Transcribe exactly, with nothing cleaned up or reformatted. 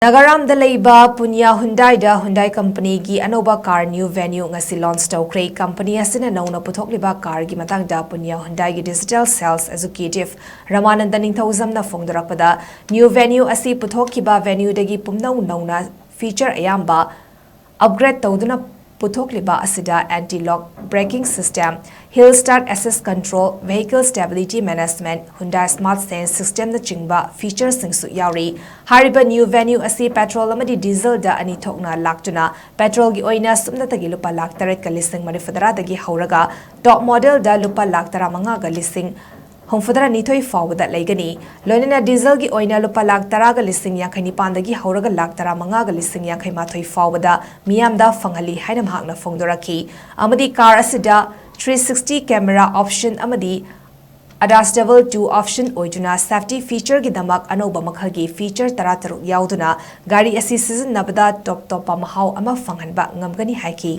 ꯅꯥꯒꯥꯔꯥꯝꯗ ꯂꯩꯕ ꯄꯨꯅꯤꯌꯥ ꯍꯨꯟꯗꯥꯏꯗ ꯍꯨꯟꯗꯥꯏ ꯀꯝꯄꯅꯤꯒꯤ ꯑꯅꯧꯕ ꯀꯥꯔ ꯅ꯭ꯌꯨ ꯚꯦꯅ꯭ꯌꯨ ꯉꯁꯤ ꯂꯣꯟꯆ ꯇꯧꯈ꯭ꯔꯦ꯫ ꯀꯝꯄꯅꯤ ꯑꯁꯤꯅ ꯅꯧꯅ ꯄꯨꯊꯣꯛꯂꯤꯕ ꯀꯥꯔꯒꯤ ꯃꯇꯥꯡꯗ Punia ꯍꯨꯟꯗꯥꯏꯒꯤ digital sales executive ꯔꯃꯥꯅꯟꯗ ꯅꯤꯡꯊꯧꯖꯝꯅ ꯐꯣꯡꯗꯣꯔꯛꯄꯗ, new ꯚꯦꯅ꯭ꯌꯨ ꯑꯁꯤ ꯄꯨꯊꯣꯛꯈꯤꯕ ꯚꯦꯅ꯭ꯌꯨꯗꯒꯤ ꯄꯨꯝꯅꯧ ꯅꯧꯅ ꯐꯤꯆꯔ ꯑꯌꯥꯝꯕ ꯑꯞꯒ꯭ꯔꯦꯗ ꯇꯧꯗꯨꯅ ꯄꯨꯊꯣꯛꯂꯤꯕ ꯑꯁꯤꯗ anti lock braking system, hill start assist control, vehicle stability management, Hyundai smart sense ꯁꯤꯁꯇꯦꯝꯅꯆꯤꯡꯕ ꯐꯤꯆꯔꯁꯤꯡꯁꯨ ꯌꯥꯎꯔꯤ꯫ ꯍꯥꯏꯔꯤꯕ ꯅ꯭ꯌꯨ ꯚꯦꯅ꯭ꯌꯨ ꯑꯁꯤ ꯄꯦꯇ꯭ꯔꯣꯜ ꯑꯃꯗꯤ ꯗꯤꯖꯜꯗ ꯑꯅꯤ ꯊꯣꯛꯅ ꯂꯥꯛꯇꯨꯅ, ꯄꯦꯇ꯭ꯔꯣꯜꯒꯤ ꯑꯣꯏꯅ ꯁꯨꯞꯅꯇꯒꯤ ꯂꯨꯄꯥ ꯂꯥꯈ ꯇꯔꯦꯠꯀ ꯂꯤꯁꯤꯡ ꯃꯔꯤꯐꯨꯇꯔꯥꯗꯒꯤ ꯍꯧꯔꯒ ꯇꯣꯞ ꯃꯣꯗꯦꯜꯗ ꯂꯨꯄꯥ ꯂꯥꯈ ꯇꯔꯥꯃꯉꯥꯒ ꯂꯤꯁꯤꯡ ꯍꯨꯝꯐꯨꯇꯔꯥꯅꯤꯊꯣꯏ ꯐꯥꯎꯕꯗ ꯂꯩꯒꯅꯤ꯫ ꯂꯣꯏꯅꯅ ꯗꯤꯖꯜꯒꯤ ꯑꯣꯏꯅ ꯂꯨꯄꯥ ꯂꯥꯈ ꯇꯔꯥꯒ ꯂꯤꯁꯤꯡ ꯌꯥꯡꯈꯩ ꯅꯤꯄꯥꯟꯗꯒꯤ ꯍꯧꯔꯒ ꯂꯥꯈ ꯇꯔꯥꯃꯉꯥꯒ ꯂꯤꯁꯤꯡ ꯌꯥꯡꯈꯩ ꯃꯥꯊꯣꯏ ꯐꯥꯎꯕꯗ ꯃꯤꯌꯥꯝꯗ ꯐꯪꯍꯜꯂꯤ ꯍꯥꯏꯅ ꯃꯍꯥꯛꯅ ꯐꯣꯡꯗꯣꯔꯛꯈꯤ꯫ ꯑꯃꯗꯤ ꯀꯥꯔ ꯑꯁꯤꯗ ꯊ꯭ꯔꯤ ꯁꯤꯛꯁꯇꯤ ꯀꯦꯃꯦꯔꯥ ꯑꯣꯞꯁꯟ ꯑꯃꯗꯤ ꯑꯗꯥꯁ ꯗꯕꯜ ꯇꯨ ꯑꯣꯞꯁꯟ ꯑꯣꯏꯗꯨꯅ ꯁꯦꯐꯇꯤ ꯐꯤꯆꯔꯒꯤꯗꯃꯛ ꯑꯅꯧꯕ ꯃꯈꯜꯒꯤ ꯐꯤꯆꯔ ꯇꯔꯥꯇꯔꯨꯛ ꯌꯥꯎꯗꯨꯅ ꯒꯥꯔꯤ ꯑꯁꯤ ꯁꯤꯖꯤꯟꯅꯕꯗ ꯇꯣꯞ ꯇꯣꯞꯄ ꯃꯍꯥꯎ ꯑꯃ ꯐꯪꯍꯟꯕ ꯉꯝꯒꯅꯤ ꯍꯥꯏꯈꯤ꯫